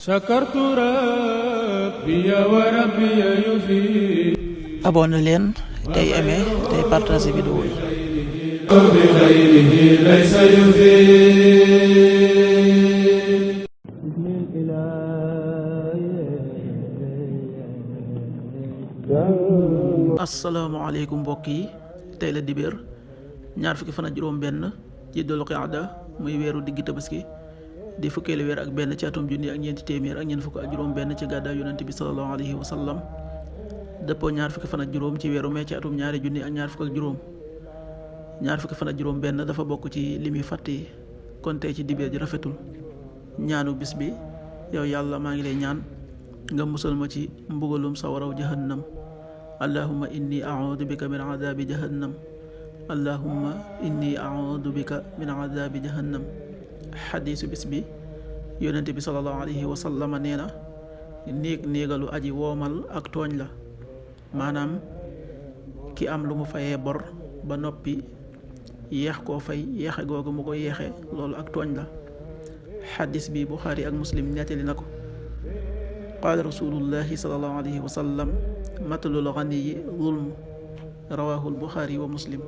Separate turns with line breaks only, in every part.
sakartu rabbi wa rabbi yufi.
abonné leen tey aimé tey partagé vidéo yi.
bi xayrihi laysa yufi.
asalaamaaleykum mbokk yi, tey la dibéer ñaar fukki fan ak juróom benn ci dul qaada muy weeru diggi tabaski di fukkeelu weer ak benn ci atum junni ak ñeenti téeméer ak ñeent fukk ak juróom benn ci gàddaay yonent bi sallallahu alayhi wa sallam dëppoo ñaar fukki fan ak juróom ci weeru mee ci atum ñaari junni ak ñaar fukk ak juróom. ñaar fukki fan ak juróom benn dafa bokk ci li muy fàtte yi, kon tey ci dibéer ji rafetul. ñaanu bis bi: yow yàlla maa ngi lay ñaan nga musal ma ci mbugalum sawaraw jahannam. allahumma inni a'udhu bika min adhabi jahannam. allahumma inni a'udhu bika min adhabi jahannam. xadiisu bis bi: yonent bi sallallahu alayhi wa sallam nee na, néegalu aji woomal ak tooñ la, maanaam ki am lu mu fayee bor ba noppi yeex koo fay, yeexe googu mu ko yeexe loolu ak tooñ la. xadis bi Buxaari ak Muslim nettali na ko. qaala rasulullahi sallallahu alayhi wa sallam, matalul ganiyi zulm. rawahul Buxaari wa Muslim.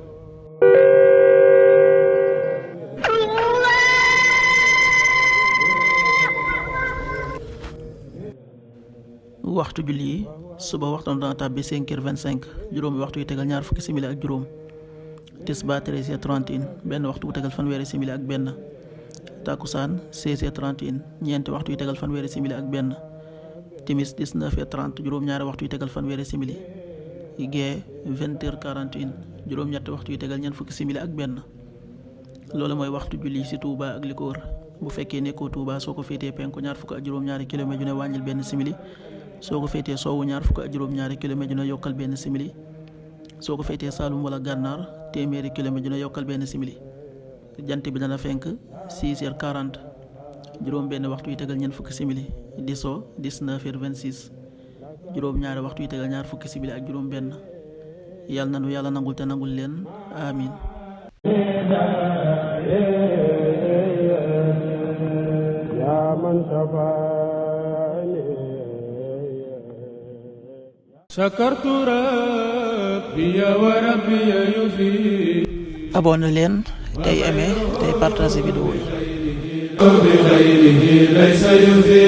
waxtu julli yi: suba waxtam dana tàbbi 5h25, juróomi waxtu yu tegal ñaar fukki simili ak juróom. tisbaar 13h31, benn waxtu bu tegal fanweeri simili ak benn. takkusaan 16h31, ñeenti waxtu yu tegal fanweeri simili ak benn. timis 19h30, juróom-ñaari waxtu yu tegal fanweeri simili. gee 20h41, juróom-ñetti waxtu yu tegal ñeent fukki simili ak benn. loolu mooy waxtu julli ci Touba ak li ko wër. bu fekkee nekkoo Touba, soo ko féetee penku ñaar fukk ak juróom-ñaari kilomètre ju ne wàññil benn simili. soo ko féetee soowu ñaar fukk ak juróom-ñaari kilomètre ju ne yokkal benn simili. soo ko féetee Saalum wala Gànnaar, téeméeri kilomètre ju ne yokkal benn simili. jant bi dana fenk 6h40, juróom benn waxtu yi tegal ñeent fukki simili. di so 19h26, juróom-ñaari waxtu yi tegal ñaar fukki simili ak juróom benn. yàlla na nu yàlla nangul te nangul leen, amin.
sakartu rabbi wa rabbi yufi.
abonné leen tey aimé tey partagé vidéo yi.
bi xayrihi laysa yufi.